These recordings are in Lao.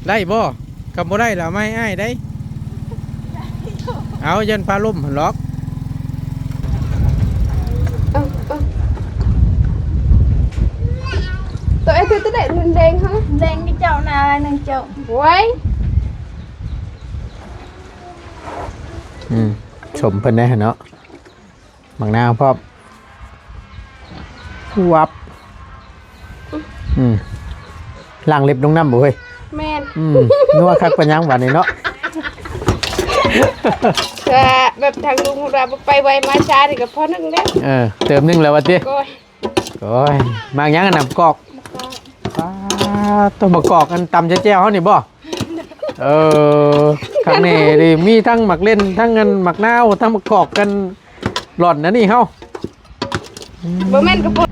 ໄດ້ບໍ່? ຄັນບໍ່ໄດ້ລະເອົາມາໃຫ້ອ້າຍໄດ້. ເອົາ ຢ້ານພາລົມຫັ້ນຫຼອກ. ເອົາ ເອົາ ໂຕໄອ້ ໂຕ ໂຕໄດ້ແດງເຮົາ ແດງນີ້ເຈົ້ານາ ໜຶ່ງເຈົ້າ. ໂອ້ຍ ອືມ ຊົມເພິ່ນແດ່ເນາະ. ໝາກນາວພ້ອມ. ວັບ. ອືມ ລ້າງເລັບລົງນ້ຳບໍ່ເຮີ້ຍ? ແມ່ນ. ອືມ ນົວຄັກປານຫຍັງບາດນີ້ເນາະ. ກະແບບທາງລຸງວ່າໄປໄວມາຊ້ານີ້ກະພໍໜຶ່ງແລ້ວ. ເອີ ເຕີມໜຶ່ງແລ້ວວ່າຕິ? ໂອ້ຍ ໂອ້ຍ ໝາກຫຍັງອັນນັ້ນ? ໝາກກອກ. ໝາກກອກ. ປາດໂທ້ ໝາກກອກ ອັນຕຳໃສ່ແຈ່ວເຮົານີ້ບໍ່? ເອີ ຄັກແນ່ເດ ມີທັງໝາກເລັ່ນ ທັງອັນໝາກນາວ ທັງໝາກກອກກັນຫຼອນອັນນີ້ເຮົາ. ບໍ່ແມ່ນກະບໍ່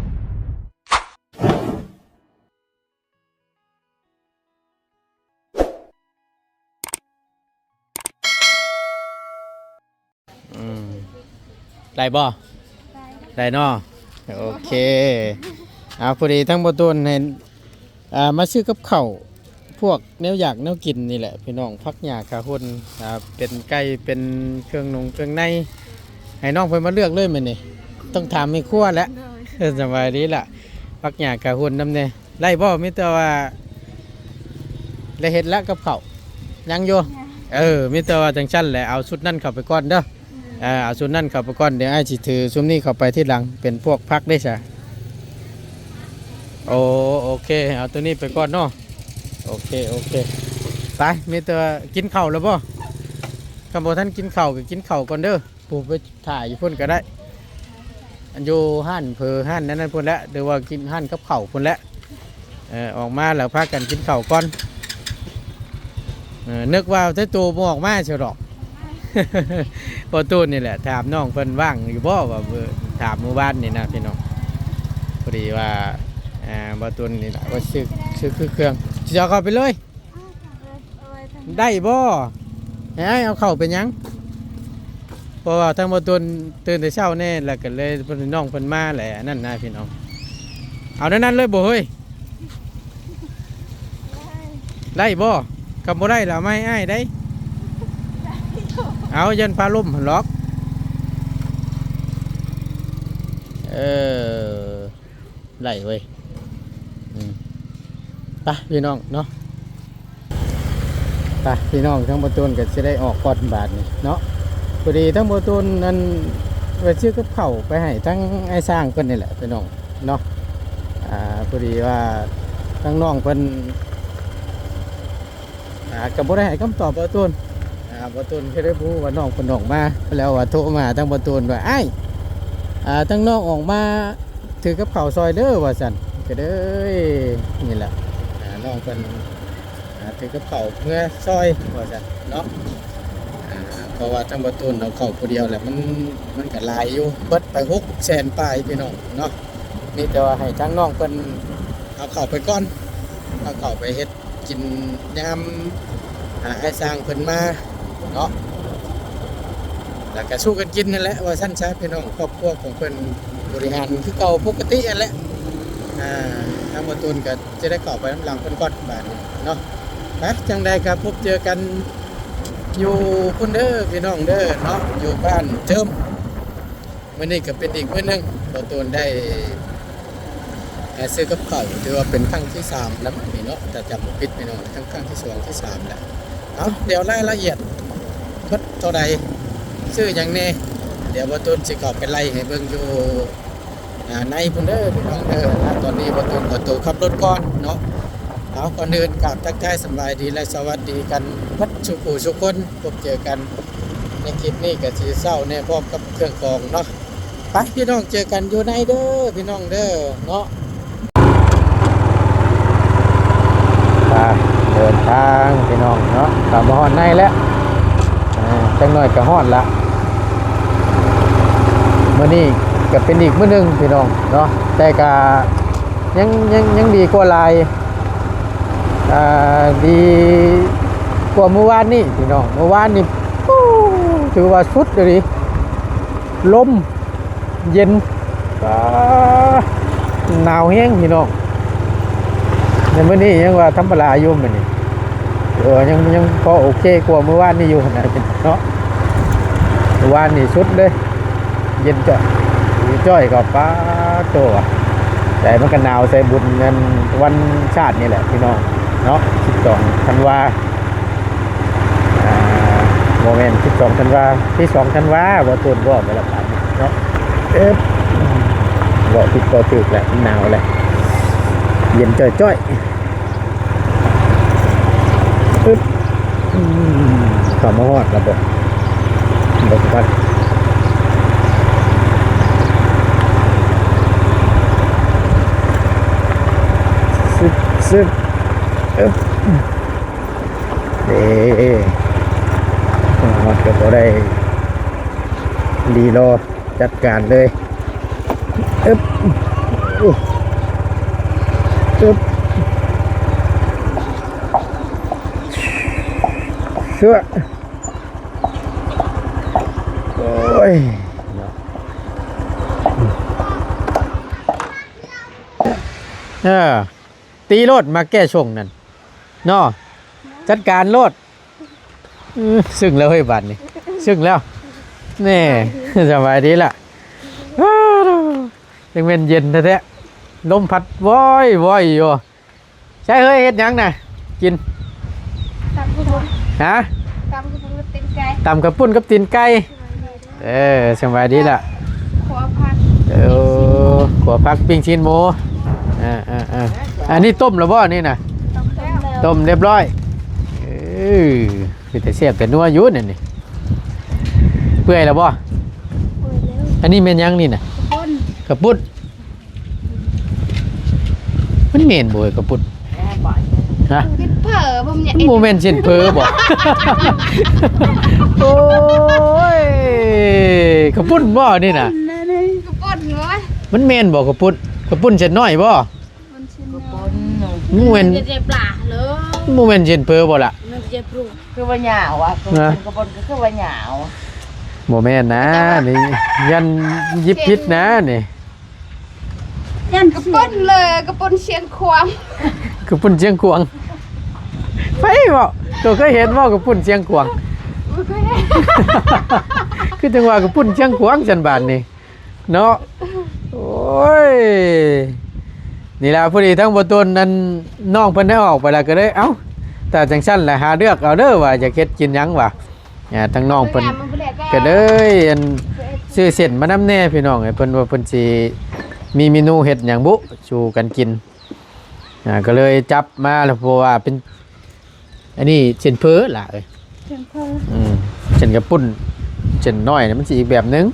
ອືມ ໄດ້ບໍ່? ໄດ້ ໄດ້ເນາະ. ໂອເຄ ເອົາ ພໍດີທັງບໍ່ຕູນໃຫ້ ອ່າ ມາຊື້ກັບເຂົ້າ ພວກແນວຢາກແນວກິນນີ້ແຫຼະພີ່ນ້ອງ ຜັກຫຍ້າຂາຫົ່ນ ອ່າ ເປັນໄກ່ ເປັນເຄື່ອງນົງເຄື່ອງໃນ ໃຫ້ນ້ອງເພິ່ນມາເລືອກເລີຍມື້ນີ້. ຕ້ອງຖາມແມ່ຄົວແຫຼະ. ໂດຍ ເອີ ສະບາຍດີລະ. ຜັກຫຍ້າຂາຫົ່ນນຳແດ່. ໄດ້ບໍ່? ມີແຕ່ວ່າໄດ້ເຮັດແລ້ວກັບເຂົ້າ ຍັງຢູ່? ຍັງ. ເອີ ມີແຕ່ວ່າຈັ່ງຊັ້ນແຫຼະ ເອົາຊຸດນັ້ນເຂົ້າໄປກ່ອນເດີ. ເອີ ເອົາຊຸດນັ້ນເຂົ້າໄປກ່ອນ ດຽວອ້າຍຊິຖືຊຸມນີ້ເຂົ້າໄປທີຫຼັງ ເປັນພວກຜັກເດ້ຊະ. ໂອ ໂອເຄ ເອົາໂຕນີ້ໄປກ່ອນເນາະ. ໂອເຄ ໂອເຄ ໄປ. ມີແຕ່ວ່າກິນເຂົ້າແລ້ວບໍ່? ຄັນບໍ່ທັນກິນເຂົ້າກະກິນເຂົ້າກ່ອນເດີ. ຜູ້ໄປຖ້າຢູ່ພຸ້ນກະໄດ້ ອັນຢູ່ຮ້ານເຜີຮ້ານນັ້ນພຸ້ນແຫຼະ ຫຼືວ່າກິນຮ້ານກັບເຂົ້າພຸ້ນແຫຼະ. ເອີ ອອກມາແລ້ວພາກັນກິນເຂົ້າກ່ອນ. ເອີ ນຶກວ່າແຕ່ໂຕບໍ່ອອກມາຊະດອກ. ພໍ່ຕູ້ນນີ້ແຫຼະ ຖາມນ້ອງເພິ່ນວ່າງຢູ່ບໍ່ ວ່າ ຖາມມື້ວານນີ້ນະພີ່ນ້ອງ. ພໍດີວ່າ ອ່າ ພໍ່ຕູ້ນນີ້ລະວ່າຊື້ ຊື້ຄືເຄື່ອງ ຊິເອົາເຂົ້າໄປເລີຍ. ໄດ້ບໍ່? ໃຫ້ອ້າຍເອົາເຂົ້າໄປຫຍັງ? ເພາະວ່າທາງບໍ່ຕູນຕື່ນແຕ່ເຊົ້າແນ່ ແລ້ວກໍເລີຍເພິ່ນ ນ້ອງເພິ່ນມາແຫຼະ ອັນນັ້ນນະພີ່ນ້ອງ. ເອົາແນວນັ້ນເລີຍບໍ່ເຮີ້ຍ? ໄດ້ບໍ່? ຄັນບໍ່ໄດ້ລະເອົາມາໃຫ້ອ້າຍໄດ້. ເອົາ ຢ້ານພາລົມຫັ້ນຫຼອກ. ເອີ ໄດ້ເວີຍ. ອືມ ໄປພີ່ນ້ອງເນາະ ໄປພີ່ນ້ອງ. ທາງບໍ່ຕູນກໍຊິໄດ້ອອກກ່ອນບາດນີ້ເນາະ. ພໍດີທາງບໍ່ຕູນນັ້ນໄປຊື້ກັບເຂົ້າໄປໃຫ້ທາງອ້າຍຊ້າງເພິ່ນນີ້ແຫຼະພີ່ນ້ອງເນາະ. ອ່າ ພໍດີວ່າທາງນ້ອງເພິ່ນ ອ່າ ກໍບໍ່ໄດ້ໃຫ້ຄຳຕອບບ່າວຕູນ. ອ່າ ບ່າວຕູນກໍໄດ້ຮູ້ວ່ານ້ອງເພິ່ນອອກມາ ແລ້ວວ່າໂທມາຫາທາງບ່າວຕູນວ່າ ອ້າຍ ອ່າ ທາງນ້ອງອອກມາຖືກັບເຂົ້າຊ່ອຍເດີວ່າຊັ້ນ. ກໍເລີຍ ນີ້ແຫຼະ ອ່າ ນ້ອງເພິ່ນ ອ່າ ຖືກັບເຂົ້າເມືອຊ່ອຍວ່າຊັ້ນເນາະ. ອ່າ ເພາະວ່າທາງບ່າວຕູນເອົາເຂົ້າຜູ້ດຽວແຫຼະ ມັນ ມັນກໍຫຼາຍຢູ່ ເບິດໄປຫົກແສນປາຍພີ່ນ້ອງເນາະ. ມີແຕ່ວ່າໃຫ້ທາງນ້ອງເພິ່ນເອົາເຂົ້າໄປກ່ອນ ເອົາເຂົ້າໄປເຮັດ ກິນຍາມ ອ່າ ອ້າຍຊ້າງເພິ່ນມາເນາະ ແລ້ວກະສູ່ກັນກິນນັ້ນແຫຼະ ວ່າຊັ້ນຊະພີ່ນ້ອງ. ຄອບຄົວຂອງເພິ່ນບໍລິຫານຄືເກົ່າປົກກະຕິຫັ້ນແຫຼະ. ອ່າ ທາງບ່າວຕູນກະຈະໄດ້ເຂົ້າໄປນຳຫຼັງເພິ່ນກ່ອນບາດນີ້ເນາະ. ໄປ ຈັ່ງໃດກະພົບເຈີກັນຢູ່ພຸ້ນເດີພີ່ນ້ອງເດີເນາະ ຢູ່ບ້ານເທີມ. ມື້ນີ້ກໍເປັນອີກມື້ໜຶ່ງ ບ່າວຕູນໄດ້ ເອີ ຊື້ກັບເຂົ້າ ຖືວ່າເປັນຄັ້ງທີສາມແລ້ວມັ້ງນີ້ເນາະ ຖ້າຈຳບໍ່ຜິດພີ່ນ້ອງ ທັງຄັ້ງທີສອງ ທີສາມແລ້ວ. ເອົາ ດຽວລາຍລະອຽດເບິດເທົ່າໃດ ຊື້ຫຍັງແດ່ ດຽວບ່າວຕູນຊິເຂົ້າໄປໄລ່ໃຫ້ເບິ່ງຢູ່ ອ່າ ໃນພຸ້ນເດີພີ່ນ້ອງເດີ. ຕອນນີ້ບ່າວຕູນຂໍໂຕຂັບລົດກ່ອນເນາະ. ເອົາ ກ່ອນອື່ນກາບທັກທາຍສະບາຍດີ ແລະ ສະຫວັດດີກັນເບິດສູ່ຜູ້ສູ່ຄົນ ພົບເຈີກັນ ໃນຄລິບນີ້ກໍຊິເຊົ້າແນ່ພ້ອມກັບເຄື່ອງຂອງເນາະ. ໄປພີ່ນ້ອງ ເຈີກັນຢູ່ໃນເດີພີ່ນ້ອງເດີເນາະ. ໄປ ເດີນທາງພີ່ນ້ອງເນາະ ກະມາຮອດໃນແລ້ວ. ເອີ ຈັກໜ້ອຍກະຮອດລະ. ມື້ນີ້ກະເປັນອີກມື້ໜຶ່ງພີ່ນ້ອງເນາະ ແຕ່ກະຍັງ ຍັງ ຍັງດີກວ່າຫຼາຍ ອ່າ ດີກວ່າມື້ວານນີ້ພີ່ນ້ອງ. ມື້ວານນີ້ ໂອ້ ຖືວ່າສຸດອີ່ຫຼີ ລົມເຢັນ ປາ ໜາວແຮງພີ່ນ້ອງ. ໃນມື້ນີ້ຍັງວ່າທຳມະດາຢູ່ ມື້ນີ້ ເອີ ຍັງ ຍັງພໍໂອເຄກວ່າມື້ວານນີ້ຢູ່ຫັ້ນນະເນາະ. ມື້ວານນີ້ສຸດເລີຍ ເຢັນຈ້ອຍ ຈ້ອຍກໍປາໂຕ ແຕ່ມັນກໍໜາວໃສ່ບຸນນັ້ນ ວັນຊາດນີ້ແຫຼະພີ່ນ້ອງເນາະ ສິບສອງທັນວາ. ອ່າ ບໍ່ແມ່ນສິບສອງທັນວາ ທີສອງທັນວາ ບໍ່ໂຕນບໍ່ໄປລະບາດນີ້ເນາະ. ເອີບ ເວົ້າຜິດເວົ້າຖືກແຫຼະ ໜາວແຫຼະ ເຢັນຈ້ອຍໆ. ອຶບ ອືມ ເຂົ້າມາຮອດແລ້ວບໍ່ ເບິ່ງກ່ອນ ຊຶບ ຊຶບ ອຶບ ເອີ ຮອດກໍບໍ່ໄດ້ລີລໍ ຈັດການເລີຍ ອຶບ ອຶບ ເຊືອ ໂອ້ຍ ເອີ ຕີໂລດ ມາແກ້ຊົງນັ້ນເນາະ ຈັດການໂລດ. ອືມ ຊຶ້ງແລ້ວເຮີ້ຍ ບາດນີ້ຊຶ້ງແລ້ວ ແນ່ ສະບາຍດີລະ ອ້າວ ຈັ່ງແມ່ນເຢັນແທ້ໆ ລົມພັດວອຍໆຢູ່. ໃສເຮີ້ຍ ເຮັດຫຍັງນະ ກິນ? ຕຳຂ້າວປຸ້ນ ຮະ? ຕຳຂ້າວປຸ້ນກັບຕີນໄກ່ ຕຳຂ້າວປຸ້ນກັບຕີນໄກ່. ເອີ ສະບາຍດີລະ ຂົ້ວຜັກ ເອີ ຂົ້ວຜັກ ປີ້ງຊີ້ນໝູ ເອີໆໆ ອັນນີ້ຕົ້ມແລ້ວບໍ່ນີ້ນະ? ຕົ້ມແລ້ວ ຕົ້ມລຽບຮ້ອຍ ເອີ ເປັນຕາແຊບຕານົວຢູ່ນັ້ນນີ້ ເປື່ອຍແລ້ວບໍ່? ເປື່ອຍແລ້ວ ອັນນີ້ແມ່ນຫຍັງນີ້ນະ? ຂ້າວປຸ້ນ ຂ້າວປຸ້ນ ມັນແມ່ນບໍ່ເອີຍ ຂ້າວປຸ້ນ ຮະ? ເຮັດເຝີບໍ່ ມັນບໍ່ແມ່ນເສັ້ນເຝີບໍ່? ໂອ້ຍ ຂ້າວປຸ້ນບໍ່ນີ້ນະ? ຂ້າວປຸ້ນເວີຍ ມັນແມ່ນບໍ່ ຂ້າວປຸ້ນ ຂ້າວປຸ້ນເສັ້ນນ້ອຍບໍ່? ມັນແມ່ນ ມັນບໍ່ແມ່ນເສັ້ນເຝີບໍ່ລະ? ຄືວ່າຍາວອະ ຮະ? ຂ້າວປຸ້ນກໍຄືວ່າຍາວ ບໍ່ແມ່ນນະ ນີ້ ຢ້ານຫຍິບຜິດນະນີ້. ຢ້ານ ກະປຸ້ນເລີຍ ກະປຸ້ນຊຽງຂວາງ ກະປຸ້ນຊຽງຂວາງ ໃຜເວົ້າ? ໂຕເຄີຍເຫັນບໍ່ ກະປຸ້ນຊຽງຂວາງ? ບໍ່ເຄີຍເຫັນ ຄືຈັ່ງວ່າກະປຸ້ນຊຽງຂວາງຊັ້ນບາດນີ້ເນາະ. ໂອ້ຍ ນີ້ລະ ພໍດີທັງບໍ່ຕົນນັ້ນ ນ້ອງເພິ່ນໄດ້ອອກໄປລະ ກະເລີຍ ເອົ້າ ຖ້າຈັ່ງຊັ້ນລະ ຫາເລືອກເອົາເດີວ່າຢາກເຮັດກິນຫຍັງວ່າ. ອ່າ ທາງນ້ອງເພິ່ນກະເລີຍ ອັນ ຊື້ເສັ້ນມານຳແດ່ພີ່ນ້ອງເອີຍ ເພິ່ນວ່າເພິ່ນຊິມີເມນູເຮັດຫຍັງບຸສູ່ກັນກິນ ອ່າ ກະເລີຍຈັບມາລະ ເພາະວ່າເປັນ ອັນນີ້ເສັ້ນເຝີຫຼະເອີຍ ເສັ້ນເຝີ ອືມ ເສັ້ນກະປຸ້ນ ເສັ້ນນ້ອຍມັນຊິອີກແບບໜຶ່ງ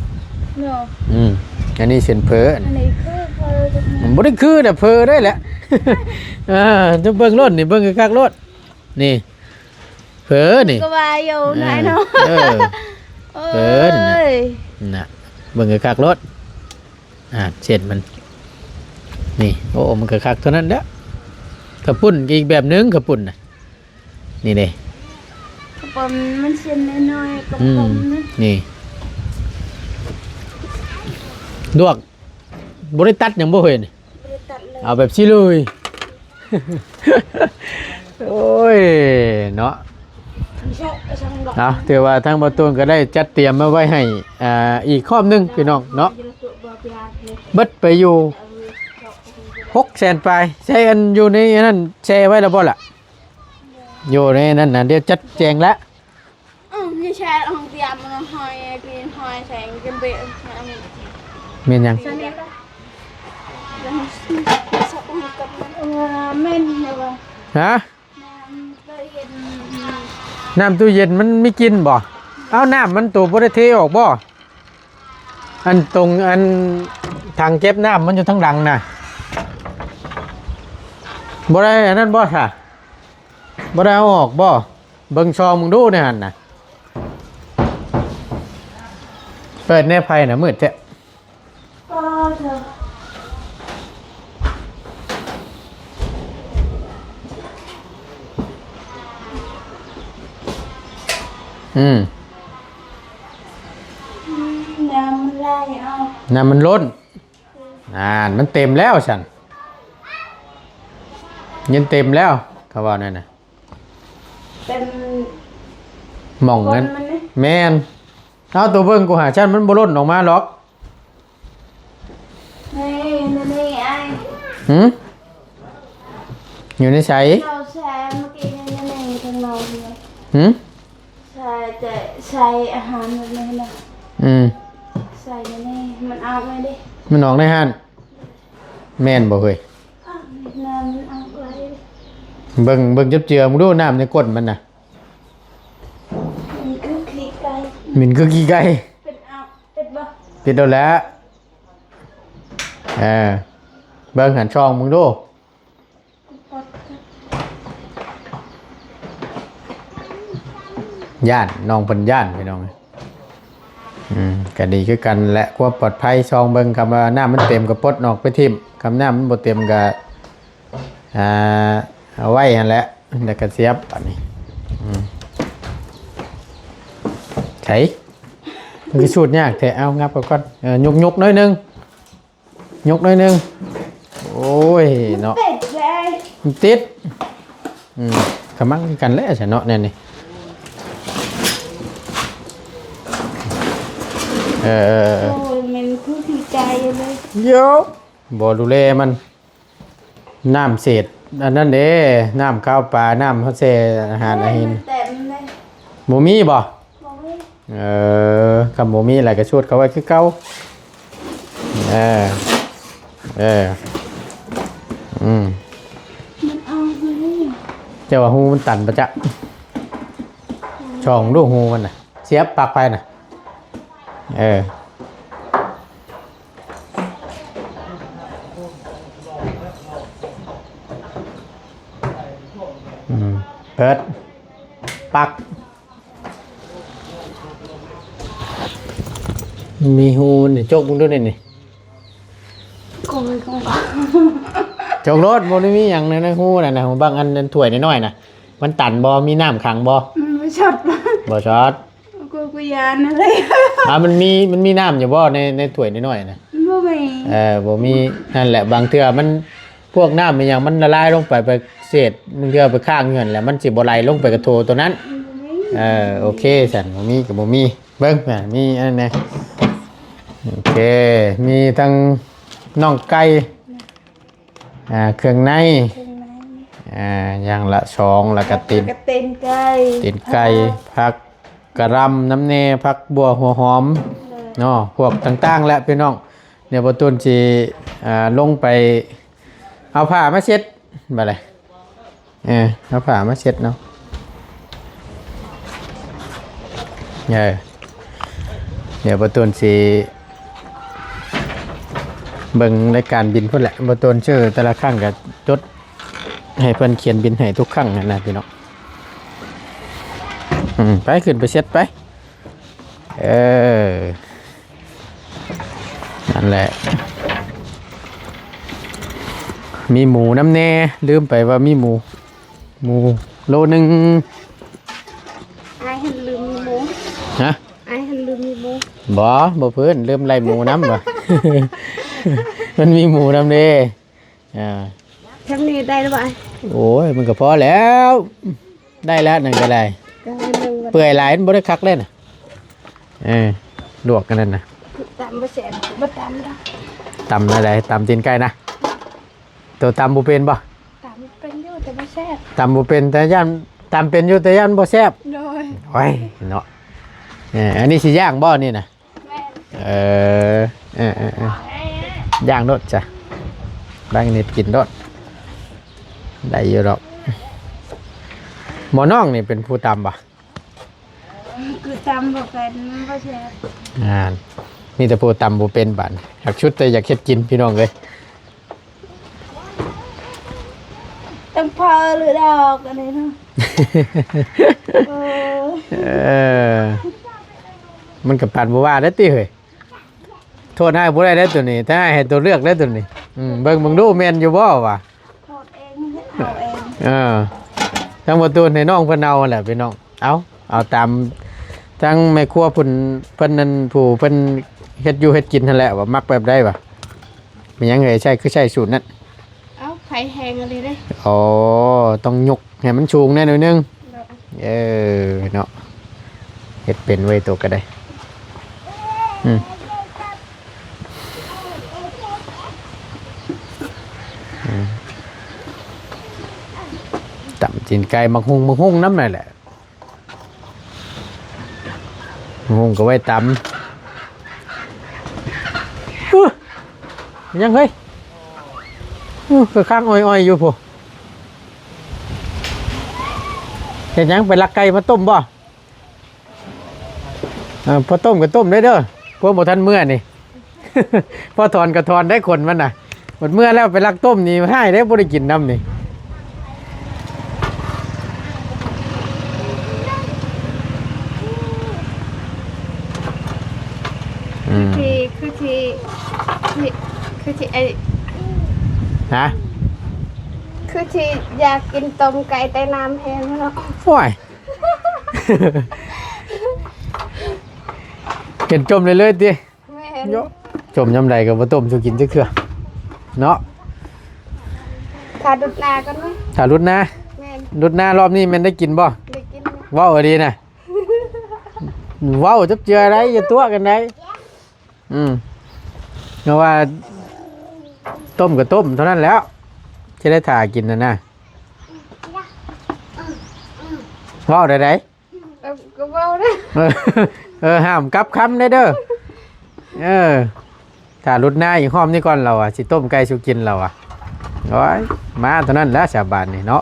ເນາະ ອືມ ອັນນີ້ເສັ້ນເຝີ ອັນນີ້ຄືເຝີ ມັນບໍ່ໄດ້ຄືແຕ່ເຝີໄດ້ແຫຼະ ອ່າ ເຈົ້າເບິ່ງໂລດນີ້ ເບິ່ງຄັກໆໂລດ ນີ້ ເຝີນີ້ ກະວ່າຢູ່ນາຍເນາະ ເອີ ເຝີນີ້ນະ ນະ ເບິ່ງຄັກໆໂລດ ອ່າ ເສັ້ນມັນ ນີ້ ໂອ້ ມັນກະຄັກເທົ່ານັ້ນແຫຼະ ກະປຸ້ນອີກແບບໜຶ່ງ ກະປຸ້ນນະ ນີ້ເດ້ ກະປຸ້ນມັນເສັ້ນນ້ອຍໆ ກະ ອືມ ກົມໆນະ ນີ້ ລວກ ບໍ່ໄດ້ຕັດຫຍັງບໍ່ເຮີ້ຍນີ້? ບໍ່ໄດ້ຕັດເລີຍ ເອົາແບບຊີ້ເລີຍ ໂອ້ຍ ເນາະ ເອົາ ຖືວ່າທາງບ່າວຕູນກໍໄດ້ຈັດຕຽມມາໄວ້ໃຫ້ ອ່າ ອີກຮອບໜຶ່ງພີ່ນ້ອງເນາະ ເບິດໄປຢູ່ຫົກແສນປາຍ ໃຊ້ອັນຢູ່ໃນອັນນັ້ນແຊ່ໄວ້ແລ້ວບໍ່ລະ? ຢູ່ໃນນັ້ນນະ ດຽວຈັດແຈງລະ ອືມ ນີ້ແຊະຂອງຕຽມມັນຫອຍ ກິນຫອຍແສງຈະເບະ ແມ່ນຫຍັງ? ແມ່ນແລ້ວວ່າ ຮະ? ນ້ຳຕູ້ເຢັນ ນ້ຳຕູ້ເຢັນມັນມີກິ່ນບໍ່? ເອົ້າ ນ້ຳມັນໂຕບໍ່ໄດ້ເທອອກບໍ່? ອັນຕົງ ອັນຖັງເກັບນ້ຳມັນຢູ່ທາງຫຼັງນະ ບໍ່ໄດ້ອັນນັ້ນບໍ່ຊະ? ບໍ່ໄດ້ເອົາອອກບໍ່? ເບິ່ງຊ່ອງເບິ່ງດູໃນຫັ້ນນະ ເປີດແນວໄຟນະ ມືດແທ້ ອືມ ນ້ຳມັນໄຫຼອອກ ນ້ຳມັນລົ້ນ ນັ້ນ ມັນເຕັມແລ້ວຊັ້ນ ເຢັນເຕັມແລ້ວ ເຂົາເວົ້າແນວນັ້ນນະ. ເປັນໝ່ອງນັ້ນ ແມ່ນ. ເອົາ ໂຕເບິ່ງກູຫາຊັ້ນ ມັນບໍ່ຫຼົ່ນອອກມາດອກ. ນີ້ ນີ້ ນີ້ ອ້າຍ ຫື? ຢູ່ໃນໃສ? ເຈົ້າແຊ່ເມື່ອກີ້ນີ້ ນີ້ ນີ້ ທາງນອກນີ້ ຫື? ໃສ່ ໃສ່ອາຫານແບບນີ້ນະ. ອືມ ໃສ່ໃນນີ້ ມັນອອກໄດ້ເດ້. ມັນອອກໃນຫັ້ນ ແມ່ນບໍ່ເຮີ້ຍ? ອອກໃນນັ້ນ ມັນອອກໄດ້ເດ້. ເບິ່ງ ເບິ່ງເຈີບເຈືອມຶງດູ ນ້ຳໃນກົ້ນມັນນະ ມັນຄືຂີ້ໄກ່ ມັນຄືຂີ້ໄກ່. ເປັນອອກ ເປັນບໍ່? ປິດໂລດແຫຼະ. ເອີ ເບິ່ງຫັ້ນ ສ່ອງເບິ່ງດູ. ຢ້ານ ນ້ອງເພິ່ນຢ້ານ ພີ່ນ້ອງ. ອືມ ກະດີຄືກັນແຫຼະ ຄວາມປອດໄພ. ສ່ອງເບິ່ງ ຄຳວ່ານ້ຳມັນເຕັມກະປົດອອກໄປຖິ້ມ ຄຳນ້ຳມັນບໍ່ເຕັມກະ ອ່າ ເອົາໄວ້ຫັ້ນແຫຼະ ແລ້ວກະສຽບບາດນີ້. ອືມ ໃສ ມັນຄືສູດຍາກແທ້. ເອົາ ຫຍັບເຂົ້າກ່ອນ ເອີ ຍົກໆໜ້ອຍໜຶ່ງ. ຍົກໜ້ອຍໜຶ່ງ. ໂອ້ຍເນາະ ມັນຕິດເດ້ ມັນຕິດ. ອືມ ກະມັກຄືກັນແຫຼະຊັ້ນເນາະ ແນວນີ້. ເອີ ໂອ້ຍ ແມ່ນຄືຂີ້ໄກ່ເລີຍ. ໂຢ ບໍ່ດູແລມັນ. ນ້ຳເສດອັນນັ້ນເດ້ ນ້ຳຄາວປາ ນ້ຳເຮົາແຊ່ອາຫານອາຫີນ ແຕ່ມັນເດ້ ບໍ່ມີບໍ່? ບໍ່ມີ. ເອີ ຄັນບໍ່ມີແລ້ວກະສູດເຂົ້າໄວ້ຄືເກົ່າ. ເອີ ເອີ ອືມ ມັນເອົາຢູ່ນີ້ ເຈົ້າວ່າຮູມັນຕັນປະຈັກ. ອືມ ສ່ອງດູຮູມັນນະ ສຽບປລັກໄຟນະ. ເອີ ອືມ ເປີດ ປັກ ມີຮູນີ້ ຈົກເບິ່ງດູນີ້ ນີ້ ໂອ້ຍ ຈົກໂລດ ບໍ່ໄດ້ມີຫຍັງໃນຮູນັ້ນນະ. ບາງອັນ ອັນຖ້ວຍນ້ອຍໆນະ ມັນຕັນບໍ່? ມີນ້ຳຂັງບໍ່? ມັນບໍ່ຊັອດ ບໍ່ຊັອດ. ກູ ກູຢ້ານເລີຍ ອ່າ ມັນມີ ມັນມີນ້ຳຢູ່ບໍ່ໃນ ໃນຖ້ວຍນ້ອຍໆນະ? ບໍ່ມີ. ເອີ ບໍ່ມີ. ນັ້ນແຫຼະ ບາງເທື່ອມັນ ພວກນ້ຳອີ່ຫຍັງມັນລະລາຍລົງໄປ ໄປເສດ ບາງເທື່ອໄປຄ້າງຢູ່ຫັ້ນແຫຼະ ມັນຊິບໍ່ໄຫຼລົງໄປກະໂຖໂຕນັ້ນ. ບໍ່ມີ. ເອີ ໂອເຄຊັ້ນ ບໍ່ມີກະບໍ່ມີ. ເບິ່ງ ອ່າ ມີອັນນັ້ນແດ່ ໂອເຄ ມີທັງໜອງໄກ່ ອ່າ ເຄື່ອງໃນ ເຄື່ອງໃນ ອ່າ ຢ່າງລະສອງ ແລ້ວກະຕີນ ແລ້ວກະຕີນໄກ່ ຕີນໄກ່ ຜັກ ຜັກກະຫຼ່ຳນຳແດ່ ຜັກບົ່ວ ຫົວຫອມ ເນາະ ພວກຕ່າງໆແຫຼະພີ່ນ້ອງ. ດຽວບໍ່ຕູນຊິ ອ່າ ລົງໄປເອົາຜ້າມາເຊັດບາດນີ້. ເອີ ເອົາຜ້າມາເຊັດເນາະ. ເອີ ດຽວບໍ່ຕູນຊິເບິ່ງລາຍການບິນພຸ້ນແຫຼະ. ບໍ່ຕູນຊື້ແຕ່ລະຄັ້ງກະຈົດໃຫ້ເພິ່ນຂຽນບິນໃຫ້ທຸກຄັ້ງຫັ້ນນະພີ່ນ້ອງ. ອືມ ໄປ ຂຶ້ນໄປເຊັດໄປ. ເອີ ນັ້ນແຫຼະ ມີໝູນຳແດ່ ລືມໄປວ່າມີໝູ ໝູໂລໜຶ່ງ. ອ້າຍຫັ້ນລືມມີໝູ. ຮະ? ອ້າຍຫັ້ນລືມມີໝູ. ບໍ່ ບໍ່ເພິ່ນ ລືມໄລ່ໝູນຳວ່າ ມັນມີໝູນຳເດ້. ອ່າ ທຳນີ້ໄດ້ແລ້ວບໍ່? ໂອ້ຍ ມັນກະພໍແລ້ວ ໄດ້ແລ້ວນັ້ນກະໄດ້. ກະໃຫ້ເບິ່ງວ່າ ເປື່ອຍຫຼາຍມັນບໍ່ໄດ້ຄັກເດ້ນະ. ເອີ ລວກອັນນັ້ນນະ ຕຳບໍ່ແຊບ ບໍ່ຕຳດອກ. ຕຳແນວໃດ? ຕຳຕີນໄກ່ນະ? ໂຕຕຳບໍ່ເປັນບໍ່? ຕຳເປັນຢູ່ແຕ່ບໍ່ແຊບ. ຕຳບໍ່ເປັນ ແຕ່ຢ້ານ ຕຳເປັນຢູ່ແຕ່ຢ້ານບໍ່ແຊບ. ໂດຍ. ໂອ້ຍເນາະ. ເອີ ອັນນີ້ຊິຍ່າງບໍ່ນີ້ນະ? ແມ່ນ. ເອີ ເອີ ເອີ ເອີ ຍ່າງໂລດຈ້ະ ແບ່ງນິດກິນໂລດ ໄດ້ຢູ່ດອກ. ໝໍນ້ອງນີ້ເປັນຜູ້ຕຳບໍ່? ຄືຕຳບໍ່ເປັນ ມັນບໍ່ແຊບ. ອ່າ ມີແຕ່ຜູ້ຕຳບໍ່ເປັນບາດນີ້. ຫາກຊຸດແຕ່ຢາກເຮັດກິນ ພີ່ນ້ອງເອີຍ. ຕ້ອງເຜີຫຼືດອກອັນນີ້ເນາະ. ເອີ ເອີ ມັນກະປານບໍ່ວ່າໄດ້ຕິເຮີ້ຍ. ໂທດໃຫ້ບໍ່ໄດ້ເດ້ໂຕນີ້ ແຕ່ໃຫ້ໂຕເລືອກເດ້ໂຕນີ້. ອືມ ເບິ່ງເບິ່ງດູ ແມ່ນຢູ່ບໍ່ວ່າ? ໂທດເອງ ເອົາເອງ. ເອີ ທາງບໍ່ຕູນໃຫ້ນ້ອງເພິ່ນເອົາຫັ້ນແຫຼະພີ່ນ້ອງ. ເອົາ ເອົາຕາມທາງແມ່ຄົວເພິ່ນ ເພິ່ນນັ້ນ ຜູ້ເພິ່ນເຮັດຢູ່ເຮັດກິນຫັ້ນແຫຼະ ວ່າມັກແບບໃດວ່າ. ແມ່ນຫຍັງເອີຍ ໃຊ້ ຄືໃຊ້ສູດນັ້ນ? ເອົາ ໄຟແຮງອີ່ຫຼີເດ້. ອໍ ຕ້ອງຍົກໃຫ້ມັນສູງແດ່ໜ້ອຍໜຶ່ງ. ໂດຍ. ເອີ ເນາະ ເຮັດເປັນເວີຍໂຕກະໄດ້. ອືມ ອືມ ຕຳຕີນໄກ່ ໝາກຫຸ່ງ ໝາກຫຸ່ງນຳນັ້ນແຫຼະ. ຫຸ່ງກໍໄວ້ຕຳ. ຫຶ ຫຍັງເຮີ້ຍ? ຫຶ ຄືຄ້າງອ້ອຍໆຢູ່ພຸ້ນ. ເຮັດຫຍັງ? ໄປລັກໄກ່ມາຕົ້ມບໍ່? ເອີ ພໍຕົ້ມກໍຕົ້ມໄດ້ເດີ ພວກບໍ່ທັນເມືອນີ້. ພໍຖອນກໍຖອນໄດ້ຂົນມັນນະ ໝົດເມືອແລ້ວໄປລັກຕົ້ມນີ້ຮ້າຍເດ້ ບໍ່ໄດ້ກິນນຳນີ້. ອືມ ຄືຊິ ຄືຊິ ຄືຊິ ຄືຊິໄອ້ ຮະ? ຄືຊິຢາກກິນຕົ້ມໄກ່ແຕ່ນ້ຳແຮງເນາະ. ໂອ້ຍ ເຫັນຈົ່ມເລື້ອຍໆຕິ? ແມ່ນ ໂຍະ ຈົ່ມຍາມໃດກໍບໍ່ຕົ້ມສູ່ກິນຈັກເທື່ອເນາະ. ຖ້າດຸດໜ້າກ່ອນເນາະ ຖ້າດຸດໜ້າ. ແມ່ນ ດຸດໜ້າ ຮອບນີ້ແມ່ນໄດ້ກິນບໍ່? ໄດ້ກິນ. ເວົ້າດີນະ ເວົ້າຈັບເຈືອໄດ໋ ຢ່າຕົວະກັນໄດ໋. ອືມ ເພາະວ່າຕົ້ມກໍຕົ້ມເທົ່ານັ້ນແຫຼ້ວ ຊິໄດ້ຖ້າກິນຫັ້ນນະ. ເວົ້າໄດ້ໃດ? ເອີ ກໍເວົ້າໄດ້. ເອີ ເອີ ຫ້າມກັບຄຳໄດ້ເດີ. ເອີ ຖ້າຫຼຸດໜ້າອີກຮອບນີ້ກ່ອນ ລາວວ່າຊິຕົ້ມໄກ່ສູ່ກິນ ລາວວ່າ. ໂອ້ຍ ມາເທົ່ານັ້ນແຫຼະຊາວບ້ານນີ້ເນາະ.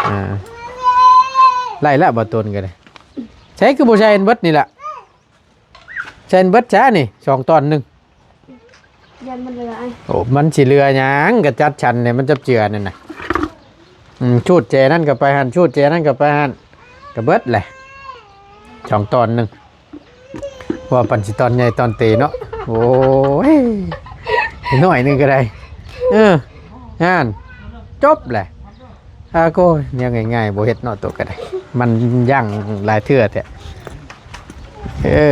ເອີ ໄລ່ແລ້ວບໍ່ຕົນກໍໄດ້. ໃສ່ຄືບໍ່ໃສ່ເບິດນີ້ລະ? ໃສ່ເບິດຊະນີ້ ສອງຕອນໜຶ່ງ. ຢ້ານມັນເຫຼືອໄອ້ ໂອ້ ມັນຊິເຫຼືອຫຍັງ ກະຈັດສັນແຫຼະ ມັນຈັບເຈືອນັ້ນນະ. ອືມ ຊູດແຈນັ້ນກໍໄປຫັ້ນ ຊູດແຈນັ້ນກໍໄປຫັ້ນ ກະເບິດແຫຼະ ສອງຕອນໜຶ່ງ. ວ່າປັນຊິຕອນໃຫຍ່ຕອນເຕເນາະ. ໂອ້ຍ ໜ້ອຍໜຶ່ງກໍໄດ້. ເອີ ຫັ້ນ ຈົບແຫຼະ. ອາໂກຍ ແນວງ່າຍໆບໍ່ເຮັດເນາະ ໂຕກໍໄດ້ ມັນຢ້າງຫຼາຍເທື່ອແທ້. ເອີ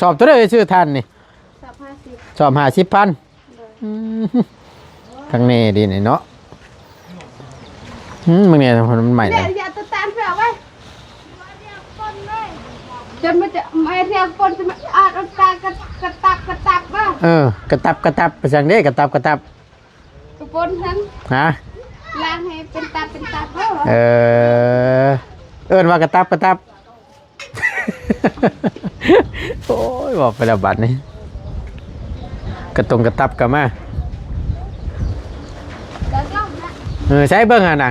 ສອບເທົ່າໃດຊື້ຖ່ານນີ້? ສອບຫ້າສິບ ສອບຫ້າສິບພັນ. ໂດຍ ອືມ ຄັກແນ່ເດນີ້ເນາະ. ອືມ ເບິ່ງແນ່ ມັນໃໝ່ແລ້ວ. ຢ່າຕົວຕາມເພື່ອໄວ້ ຈົນມັນຈະ ໄມ້ທຽງປົນ ຈະມາອາດອັນຕາ ກະ ກະຕັບ ກະຕັບບໍ່? ເອີ ກະຕັບ ກະຕັບ ໄປສັງເດ້ ກະຕັບ ກະຕັບ. ກະປົນຫັ້ນ ຮະ? ລ້າງໃຫ້ເປັນຕັບເປັນຕັບເດີ. ເອີ ເອີ້ນວ່າກະຕັບກະຕັບ. ໂອ້ຍ ເວົ້າໄປແລ້ວບາດນີ້ ກະຕົງກະຕັບກະມາ. ເອີ ໃຊ້ເບິ່ງຫັ້ນນະ.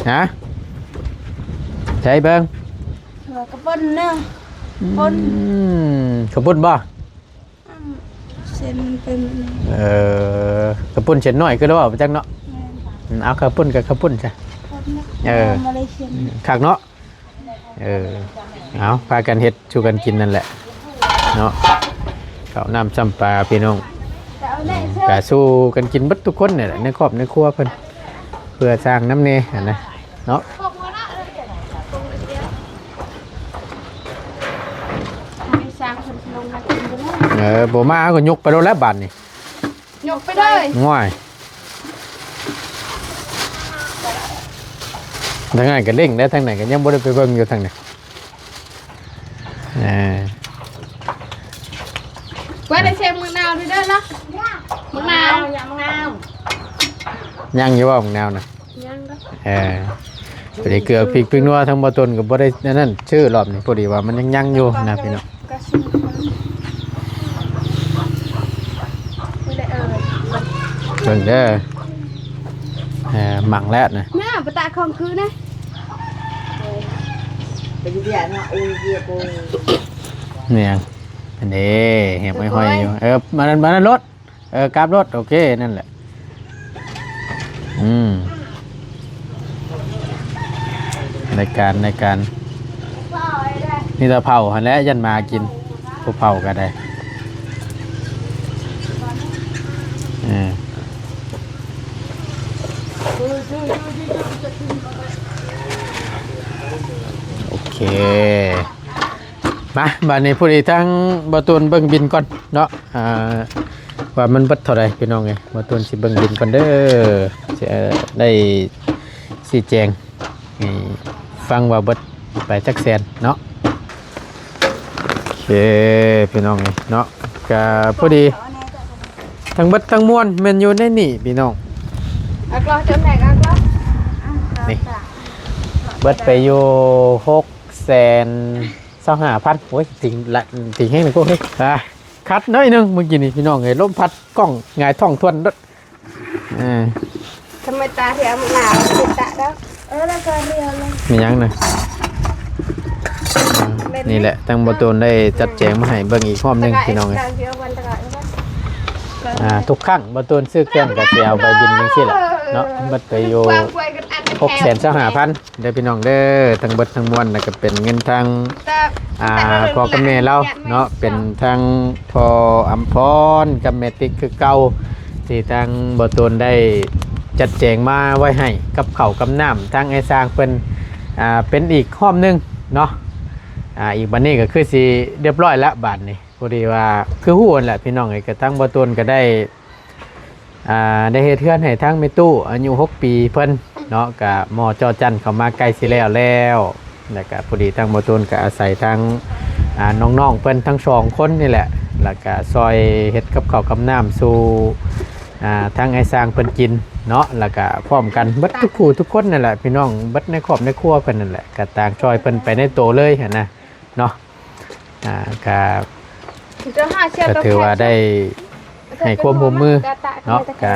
ຮະ? ໃຊ້ເບິ່ງ ເອີ ກະປຸ້ນເນາະ. ປຸ້ນ ອືມ ກະປຸ້ນບໍ່? ອັນ ເສັ້ນມັນເປັນແບບນີ້. ເອີ ກະປຸ້ນເສັ້ນນ້ອຍຄືລາວເວົ້າໄປຈັກເນາະ. ແມ່ນ ອືມ ເອົາ ກະປຸ້ນກະກະປຸ້ນຊະ. ເອີ ມາເລເຊຍ ຄັກເນາະ. ເອີ ເອົາ ພາກັນເຮັດສູ່ກັນກິນນັ້ນແຫຼະເນາະ. ເຂົ້ານ້ຳຊ້ຳປາພີ່ນ້ອງ ກະສູ່ກັນກິນເບິດທຸກຄົນນີ້ແຫຼະ ໃນຄອບໃນຄົວເພິ່ນ ເພື່ອສ້າງນ້ຳແດ່ຫັ້ນນະເນາະ. ເອີ ບໍ່ມາເຮົາກໍຍົກໄປໂລດແລ້ວບາດນີ້. ຍົກໄປເລີຍ. ໂອ້ຍ ທາງນັ້ນກໍເລັ່ງແລ້ວ ທາງນັ້ນກໍຍັງບໍ່ໄດ້ໄປເບິ່ງຢູ່ທາງນັ້ນ. ເອີ ວ່າໄດ້ເຊັງໝາກນາວເດີເນາະ. ໝາກນາວ ຍັງໝາກນາວ ຍັງຢູ່ບໍ່ໝາກນາວນະ? ຍັງເດີ. ເອີ ພໍດີເກືອ ພິກ ພິກນົວ ທັງບໍ່ຕົນກໍບໍ່ໄດ້ອັນນັ້ນ ຊື້ຮອບນີ້ ພໍດີວ່າມັນຍັງຍັງຢູ່ນະພີ່ນ້ອງ. ເບິ່ງເດີ ເອີ ມັງແລ້ວນະ ນ້າ ປະຕາຂອງຄືນະ. ແມ່ນຫຍັງ? ອັນນີ້ ເຫັນຫ້ອຍໆຢູ່. ເອີ ມານັ້ນ ມານັ້ນໂລດ. ເອີ ກັບໂລດ. ໂອເຄ ນັ້ນແຫຼະ. ອືມ ໃນການ ໃນການ ມີແຕ່ເຜົາຫັ້ນແຫຼະ ຢ້ານໝາກິນ ບໍ່ເຜົາກໍໄດ້. ເອີ ໂອເຄ. ມາ ບາດນີ້ຜູ້ໃດທາງບໍ່ຕູນເບິ່ງບິນກ່ອນເນາະ ອ່າ ວ່າມັນເບິດເທົ່າໃດພີ່ນ້ອງເອີຍ. ບໍ່ຕູນຊິເບິ່ງບິນກ່ອນເດີ ຊິ ເອີ ໄດ້ຊີ້ແຈງ ນີ້ ຟັງວ່າເບິດໄປຈັກແສນເນາະ. ໂອເຄ ພີ່ນ້ອງເນາະ ກະພໍດີ ທັງເບິດທັງມວນແມ່ນຢູ່ໃນນີ້ພີ່ນ້ອງ. ເອົາກະ ຈົນແຫຼກ ເອົາກະ ນີ້ ເບິດໄປຢູ່ຫົກແສນຊາວຫ້າພັນ. ໂອ້ຍ ຕິງລະ ຕິງແຮງນະພວກນີ້ ອ່າ ຂັດໜ້ອຍໜຶ່ງມື້ກີ້ນີ້ພີ່ນ້ອງເອີຍ ລົມພັດກ້ອງຫງາຍທ້ອງທວນໂດດ. ເອີ ທຳໄມຕາເທເອົາມາໜາວຕິດຕະແລ້ວ ເອີ ແລ້ວກໍລຽວເລີຍ ມີຫຍັງນະ? ແມ່ນ ນີ້ແຫຼະ ທາງບໍ່ຕູນໄດ້ຈັດແຈງມາໃຫ້ເບິ່ງອີກຮອບໜຶ່ງພີ່ນ້ອງເອີຍ. ອ່າ ທຸກຄັ້ງບໍ່ຕູນຊື້ເຄື່ອງກໍຊິເອົາໃບບິນຈັ່ງຊີ້ແຫຼະເນາະ ເບິດໄປຢູ່ຫົກແສນຊາວຫ້າພັນ ເດີພີ່ນ້ອງເດີ ທັງເບິດທັງມວນນະ ກໍເປັນເງິນທາງ ອ່າ ພໍ່ກັບແມ່ລາວເນາະ ເປັນທັງພໍ່ອຳພອນກັບແມ່ຕິກຄືເກົ່າ ທີ່ທາງບໍ່ຕູນໄດ້ຈັດແຈງມາໄວ້ໃຫ້ກັບເຂົ້າກັບນ້ຳ ທາງອ້າຍຊ່າງເພິ່ນ ອ່າ ເປັນອີກຮອບໜຶ່ງເນາະ. ອ່າ ອີກບັດນີ້ກໍຄືຊິຮຽບຮ້ອຍລະບາດນີ້ ພໍດີວ່າ ຄືຮູ້ຫັ້ນແຫຼະພີ່ນ້ອງເອີຍ ກໍທາງບໍ່ຕູນກໍໄດ້ ອ່າ ໄດ້ເຮັດເຮືອນໃຫ້ທາງແມ່ຕູ້ອາຍຸຫົກປີເພິ່ນເນາະ ກະໝໍ່ຈໍ່ຈັນເຂົ້າມາໃກ້ຊິແລ້ວແລ້ວ ແລ້ວກະພໍດີທາງບໍ່ຕູນກະອາໄສທາງ ອ່າ ນ້ອງໆເພິ່ນທັງສອງຄົນນີ້ແຫຼະ ແລ້ວກະຊ່ອຍເຮັດກັບເຂົ້າກັບນ້ຳສູ່ ອ່າ ທາງອ້າຍຊ່າງເພິ່ນກິນເນາະ ແລ້ວກະພ້ອມກັນເບິດທຸກຜູ້ທຸກຄົນນັ້ນແຫຼະພີ່ນ້ອງ ເບິດໃນຄອບໃນຄົວເພິ່ນນັ້ນແຫຼະ ກະຕ່າງຊ່ອຍເພິ່ນໄປໃນໂຕເລີຍຫັ້ນນະ ເນາະ ອ່າ ກະ ກະຖືວ່າໄດ້ໃຫ້ຄວາມຮ່ວມມືເນາະ ກະ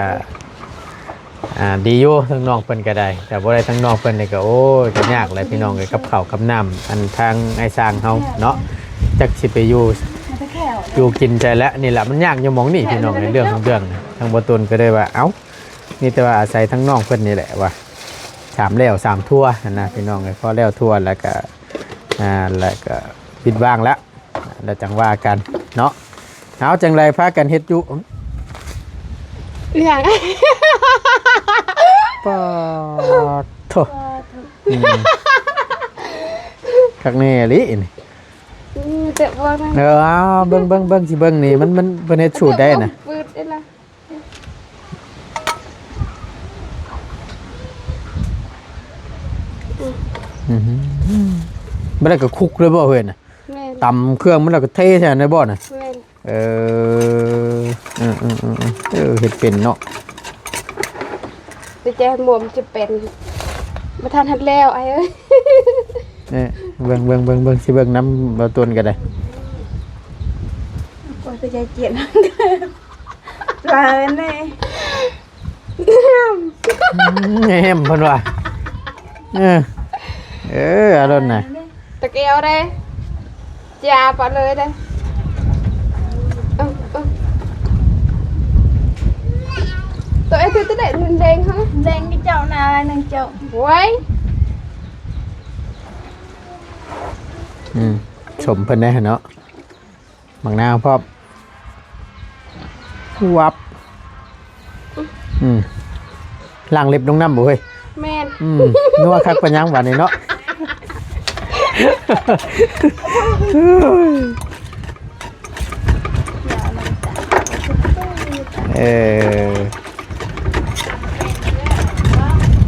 ອ່າ ດີຢູ່ ທາງນ້ອງເພິ່ນກະໄດ້ ຖ້າບໍ່ໄດ້ທາງນ້ອງເພິ່ນນີ້ກະ ໂອ້ຍ ກະຍາກແຫຼະພີ່ນ້ອງເອີຍ ກັບເຂົ້າກັບນ້ຳ ອັນທາງອ້າຍຊ່າງເຮົາເນາະ ຈັກຊິໄປຢູ່ ຢູ່ກິນໃສລະ ນີ້ລະ ມັນຍາກຢູ່ໝ່ອງນີ້ພີ່ນ້ອງເອີຍ ເລື່ອງຂອງເລື່ອງ ທາງບໍ່ຕູນກະເລີຍວ່າ ເອົ້າ ມີແຕ່ວ່າອາໄສທາງນ້ອງເພິ່ນນີ້ແຫຼະວ່າ ສາມແລ້ວສາມທົ່ວຫັ້ນນະພີ່ນ້ອງເອີຍ ພໍແລ້ວທົ່ວແລ້ວກະ ອ່າ ແລ້ວກະປິດວາງລະ ແລ້ວຈັ່ງວ່າກັນເນາະ. ເອົາ ຈັ່ງໃດພາກັນເຮັດຢູ່ ອີຫຍັງ ປາດໂທ້ ປາດໂທ້ ອືມ ຄັກແນ່ອີ່ຫຼີນີ້ ອືມ ເຈັບບໍ່ນະ ເອີ ເອົາ ເບິ່ງ ເບິ່ງ ເບິ່ງ ຊິເບິ່ງນີ້ ມັນ ມັນ ເພິ່ນເຮັດສູດໃດນະ ປືດເດ້ລະ. ອືມ ບໍ່ໄດ້ກໍຄຸກເລີຍບໍ່ເຮີ້ຍນະ? ແມ່ນ ຕຳເຄື່ອງມັນແລ້ວກໍເທໃສ່ຫັ້ນເລີຍບໍ່ນະ? ແມ່ນ ເອີ ເອີ ເອີ ເອີ ເອີ ເຮັດເປັນເນາະ ແຕ່ແຈມວມຈະເປັນ ບໍ່ທັນຮັດແລ້ວອ້າຍເອີຍ ເອີ ເບິ່ງ ເບິ່ງ ເບິ່ງ ເບິ່ງ ຊິເບິ່ງນຳບໍ່ຕູນກໍໄດ້ ໂອ້ຍ ແຕ່ໃຈຈຽນ ປາແນ່ ອືມ ແຮມເພິ່ນວ່າ ເອີ ເອີ ອາລົນນະ ຕະແກ້ວເດ້ ຈາປະເລີຍເດ້ ເອີ ເອີ ໂຕເອງຖືກແຕ່ແດງເຮົາ ແດງມີເຈົ້ານາໜຶ່ງເຈົ້າ ໂອ້ຍ ອືມ ຊົມເພິ່ນແດ່ເນາະ. ໝາກນາວພ້ອມ ວັບ ອືມ ລ້າງເລັບລົງນ້ຳບໍ່ເຮີ້ຍ? ແມ່ນ ອືມ ນົວຄັກປານຫຍັງບາດນີ້ເນາະ ເອີ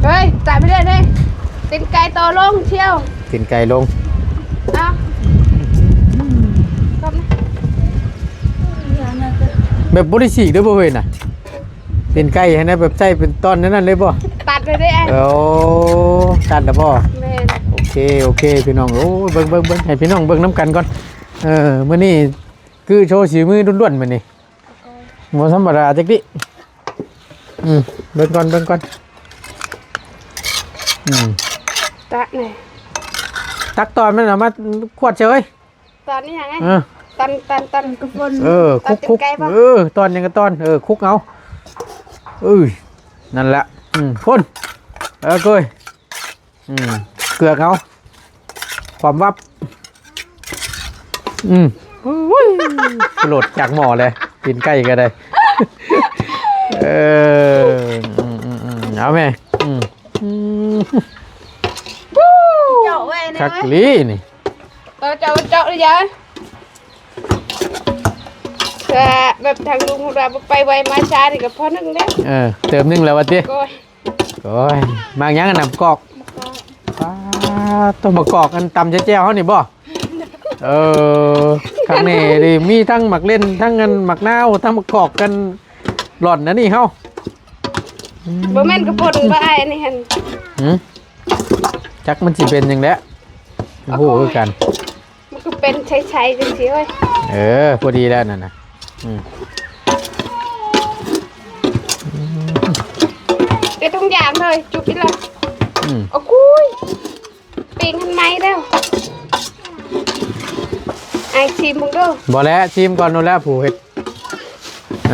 ເຮີ້ຍ ຕາຍໄປເລື້ອຍເດ້ ຕີນໄກ່ຕໍ່ລົງ ທ່ຽວ ຕີນໄກ່ລົງ ເອົາ ແບບບໍ່ໄດ້ສີກເດີ້ບໍ່ເຮີ້ຍນະ ຕີນໄກ່ຫັ້ນນະ ແບບໃຊ້ເປັນຕອນນັ້ນເລີຍບໍ່? ຕັດເລີຍເດ້ ໂອ້ ຕັດແລ້ວບໍ່? ແມ່ນ ໂອເຄ ໂອເຄ ພີ່ນ້ອງ ໂອ້ ເບິ່ງ ເບິ່ງ ເບິ່ງ ໃຫ້ພີ່ນ້ອງເບິ່ງນຳກັນກ່ອນ ເອີ ມື້ນີ້ຄືໂຊສີມືລ້ວນໆ ມື້ນີ້ ບໍ່ທຳມະດາຈັກດິ ອືມ ເບິ່ງກ່ອນ ເບິ່ງກ່ອນ ອືມ ຕະແນ່ ຕັກຕອນມັນເອົາມາຂວດເຊີຍ ຕອນນີ້ຫຍັງ ເອີ ຕອນ ຕອນ ຕອນ ເອີ ຄຸກ ຄຸກ ເອີ ຕອນຫຍັງກໍຕອນ ເອີ ຄຸກເອົາ ເອີ ນັ້ນແຫຼະ ອືມ ຄົນ ເອີ ໂກຍ ອືມ ເກືອກເອົາ ຄວາມວັບ ອືມ ໂອ້ຍ ໂລດຈາກໝໍ້ເລີຍ ຕີນໄກ່ກໍໄດ້ ເອີ ອືມ ອືມ ອືມ ເອົາແມ່ ອືມ ອືມ ເຈາະໄວ້ນະ ຄັກອີ່ຫຼີນີ້ ເອີ ເຈາະ ເຈາະເລີຍຢາ ແບບທາງລຸງວ່າໄປໄວມາຊ້ານີ້ກໍພໍໜຶ່ງແລ້ວ ເອີ ເຕີມໜຶ່ງແລ້ວວ່າຕິ ໂອ້ຍ ໂອ້ຍ ໝາກຫຍັງອັນນັ້ນ ໝາກກອກ ໝາກກອກ ປາ ອ່າ ຕົ້ນໝາກກອກ ອັນຕຳແຈ່ວໆເຮົານີ້ບໍ່? ເອີ ຄັ້ງນີ້ນີ້ມີທັງໝາກເລັ່ນ ທັງອັນໝາກນາວ ທັງໝາກກອກກັນຫຼອນອັນນີ້ເຮົາ. ອືມ ບໍ່ແມ່ນກະປົ່ນບໍ່ອ້າຍ ອັນນີ້ຫັ້ນ. ຫື ຈັກມັນຊິເປັນຫຍັງແຫຼະ ບໍ່ຮູ້ຄືກັນ. ມັນກໍເປັນໃສໆຈັ່ງຊີ້ເວີຍ. ເອີ ພໍດີແລ້ວນັ້ນນະ. ອືມ ເປັນທຸກຢ່າງເລີຍ ຈຸກອີກແລ້ວ. ອືມ ໂອ້ກຸຍ ປີ້ງຫັ້ນໄໝແລ້ວ. ອ້າຍຊີມເບິ່ງເດີ. ບໍ່ແຫຼະ ຊີມກ່ອນໂລດແຫຼະ ຜູ້ເຮັດ.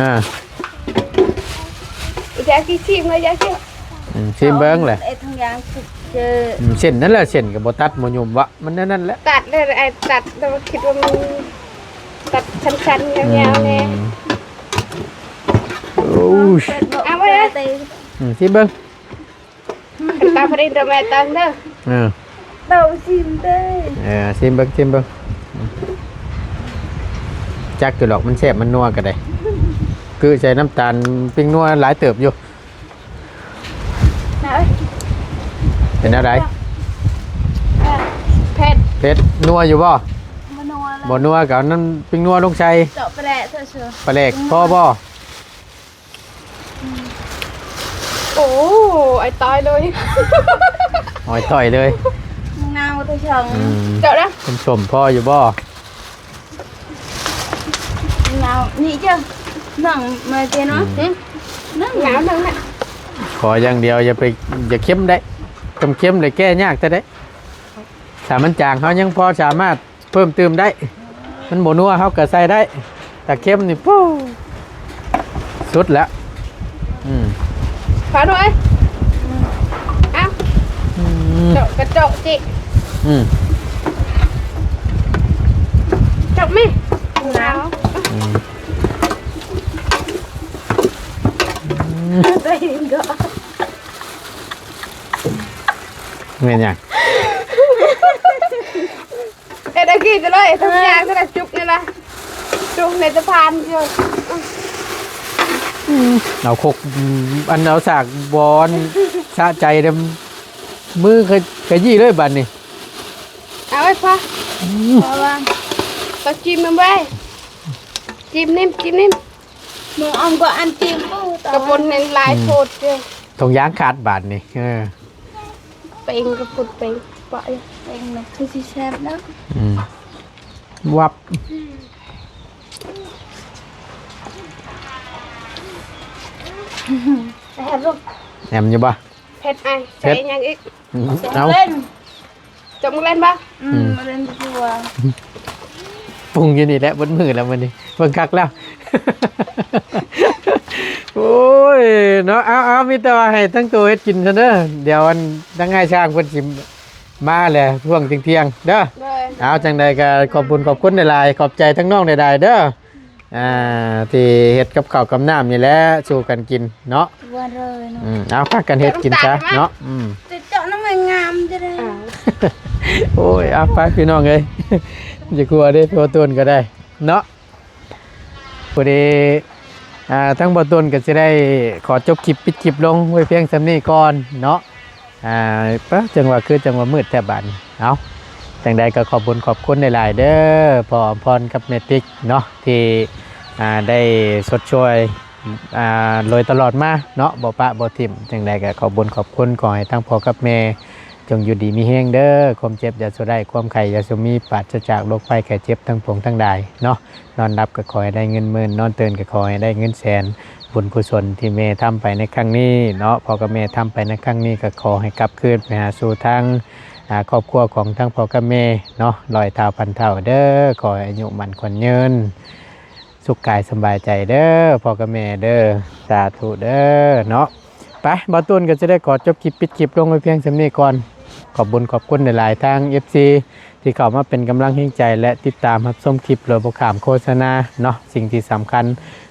ອ່າ ຢາກຊິຊີມເລີຍ ຢາກຊິ ອືມ ຊີມເບິ່ງແຫຼະ. ເຮັດທຸກຢ່າງສຸກເຈີ ອືມ ເສັ້ນນັ້ນແຫຼະ ເສັ້ນກໍບໍ່ຕັດບໍ່ຫຍຸ່ມວະ ມັນແນວນັ້ນແຫຼະ. ຕັດເລີຍອ້າຍ ຕັດ ແຕ່ວ່າຄິດວ່າມັນຕັດສັ້ນໆຍາວໆແດ່. ອືມ ໂອ້ຍ ເອົາໄວ້ເດີ. ອືມ ຊີມເບິ່ງ. ຕາມເພິ່ນເດີແມ່ ຕາມເດີ. ເອີ ເອົາຊີມເດີ. ເອີ ຊີມເບິ່ງ ຊີມເບິ່ງ. ອືມ ຈັກຢູ່ດອກ ມັນແຊບມັນນົວກໍໄດ້ ຄືໃສ່ນ້ຳຕານປີ້ງນົວຫຼາຍເຕີບຢູ່. ເປັນແນວໃດ? ເຜັດ ເຜັດ ນົວຢູ່ບໍ່? ບໍ່ນົວເລີຍ ບໍ່ນົວກໍເອົານ້ຳປີ້ງນົວລົງໃສ່. ເຈາະປາແຫຼກເທື່ອ ປາແຫຼກພໍບໍ່? ໂອ້ ອາຍຕາຍເລີຍ ອາຍຕາຍເລີຍ. ໜາວແຕ່ຊ່ອງ ອືມ ເຈົ້ານະ ເປັນສົ້ມພໍຢູ່ບໍ່? ໜາວ ນີ້ເຈົ້າ ໜັງມາເຈເນາະ. ອືມ ໜັງ ໜາວໜັງນະ. ຂໍຢ່າງດຽວ ຢ່າໄປ ຢ່າເຄັມໄດ໋ ຄັນເຄັມແລ້ວແກ້ຍາກແທ້ໄດ໋. ຖ້າມັນຈາງ ເຮົາຍັງພໍສາມາດ ເພີ່ມຕື່ມໄດ້ ມັນບໍ່ນົວເຮົາກໍໃສ່ໄດ້ ແຕ່ເຄັມນີ້ ປູ້ ສຸດແລ້ວ. ອືມ ພາດ້ວຍ ເອົາ ອືມ ເຈາະກະເຈາະຈິ ອືມ ເຈາະແມ່ ໜາວ ອືມ ຕົວເອງກໍ ແມ່ນຫຍັງ? ເຮັດອັນກີ້ເລີຍ ທຸກຢ່າງ ເອີ ນັ້ນລະ ຈຸກນີ້ລະ ຈຸກໃນຕະພານຢູ່. ອືມ ເອົາຄົກ ອັນເອົາສາກບອນສະໃຈເດ້ ມືຂະ ຂະຢີ້ເລີຍບາດນີ້. ເອົາໄວ້ພະ ອືມ ເອົາວ່າ ຕາຈິ້ມນຳໄວ້ ຈິ້ມນິ້ມ ຈິ້ມນິ້ມ. ມືອອມກໍອັນຈິ້ມ ໂອ້ ຕາຍ ກະປົ່ນແມ່ນຫຼາຍ ອືມ ໂພດເດີ. ຖົງຢາງຂາດບາດນີ້ ເອີ ເປັງກະປຸດເປັງ ປະເປັງນະ ຄືຊິແຊບເນາະ. ອືມ ວັບ ແອມຢູ່ບໍ່? ເຜັດ ອ້າຍ ເຜັດ ໃສ່ຫຍັງອີກ? ອືມ ເອົາ ຈົກມາເຫຼັ້ນບໍ່? ອືມ ອືມ ມາເຫຼັ້ນທົ່ວ ປຸງຢູ່ນີ້ແຫຼະ ເບິດມື້ແລ້ວມື້ນີ້ ເບິ່ງຄັກແລ້ວ. ໂອ້ຍ ເນາະ ເອົາ ເອົາ ມີແຕ່ວ່າໃຫ້ທັງໂຕເຮັດກິນຊັ້ນເດີ ດຽວອັນ ທາງອ້າຍຊ່າງເພິ່ນຊິມາແຫຼະ ຊ່ວງທ່ຽງໆເດີ. ໂດຍ ເອົາ ຈັ່ງໃດກໍຂອບບຸນຂອບຄຸນຫຼາຍໆ ຂອບໃຈທັງນ້ອງຫຼາຍໆເດີ. ອ່າ ທີ່ເຮັດກັບເຂົ້າກັບນ້ຳນີ້ແຫຼະ ສູ່ກັນກິນເນາະ. ວ່າເລີຍເນາະ ອືມ ເອົາ ພາກັນເຮັດກິນຊະເນາະ. ອືມ ຈະເຈາະນ້ຳມັນງາມຈະໄດ້ ອ້າວ ໂອ້ຍ ເອົາ ໄປພີ່ນ້ອງເອີຍ ຢ່າກົວເດ້ ພໍ່ຕົ້ນກໍໄດ້ເນາະ. ພໍດີ ອ່າ ທາງບ່າວຕົ້ນກໍຊິໄດ້ຂໍຈົບຄລິບ ປິດຄລິບລົງໄວ້ພຽງສ່ຳນີ້ກ່ອນເນາະ. ອ່າ ປະ ຈັ່ງວ່າ ຄືຈັ່ງວ່າມືດແທ້ບາດນີ້. ເອົາ ຈັ່ງໃດກໍຂອບບຸນຂອບຄຸນຫຼາຍໆເດີ ພໍ່ອຳພອນກັບແມ່ຕິກເນາະ ທີ່ ອ່າ ໄດ້ຊົດຊ່ວຍ ອ່າ ໂດຍຕະຫຼອດມາເນາະ ບໍ່ປະບໍ່ຖິ້ມ. ຈັ່ງໃດກໍຂອບບຸນຂອບຄຸນ ຂໍໃຫ້ທັງພໍ່ກັບແມ່ຈົ່ງຢູ່ດີມີແຮງເດີ ຄວາມເຈັບຢ່າສູ່ໄດ້ ຄວາມໄຂ້ຢ່າສູ່ມີ ປາສະຈາກໂລກໄພໄຂ້ເຈັບທັງປວງທັງຫຼາຍເນາະ. ນອນຫຼັບກໍຂໍໃຫ້ໄດ້ເງິນໝື່ນ ນອນຕື່ນກໍຂໍໃຫ້ໄດ້ເງິນແສນ. ບຸນກຸສົນທີ່ແມ່ທຳໄປໃນຄັ້ງນີ້ເນາະ ພໍ່ກັບແມ່ທຳໄປໃນຄັ້ງນີ້ ກໍຂໍໃຫ້ກັບຄືນໄປຫາສູ່ທາງ ອ່າ ຄອບຄົວຂອງທັງພໍ່ກັບແມ່ເນາະ ຮ້ອຍເທົ່າພັນເທົ່າເດີ. ຂໍໃຫ້ອາຍຸໝັ້ນຂວັນຍືນ ສຸກກາຍສະບາຍໃຈເດີ ພໍ່ກັບແມ່ເດີ ສາທຸເດີເນາະ. ໄປ ບ່າວຕູນກໍຈະໄດ້ຂໍຈົບຄລິບ ປິດຄລິບລົງໄວ້ພຽງສ່ຳນີ້ກ່ອນ. ຂອບບຸນຂອບຄຸນຫຼາຍໆ ທາງ ເອັຟຊີ ທີ່ເຂົ້າມາເປັນກຳລັງແຮງໃຈ ແລະ ຕິດຕາມຮັບຊົມຄລິບໂດຍບໍ່ຂ້າມໂຄສະນາເນາະ. ສິ່ງທີ່ສຳຄັນ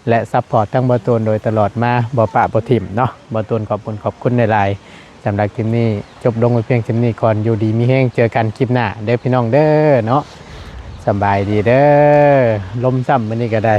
ແລະ ຊັບພອດທັງບ່າວຕູນໂດຍຕະຫຼອດມາ ບໍ່ປະບໍ່ຖິ້ມເນາະ. ບ່າວຕູນຂອບບຸນຂອບຄຸນຫຼາຍໆ. ສຳລັບຄລິບນີ້ຈົບລົງໄວ້ພຽງສ່ຳນີ້ກ່ອນ. ຢູ່ດີມີແຮງ ເຈີກັນຄລິບໜ້າເດີພີ່ນ້ອງເດີເນາະ. ສະບາຍດີເດີ. ລົມຊ້ຳມື້ນີ້ກໍໄດ້.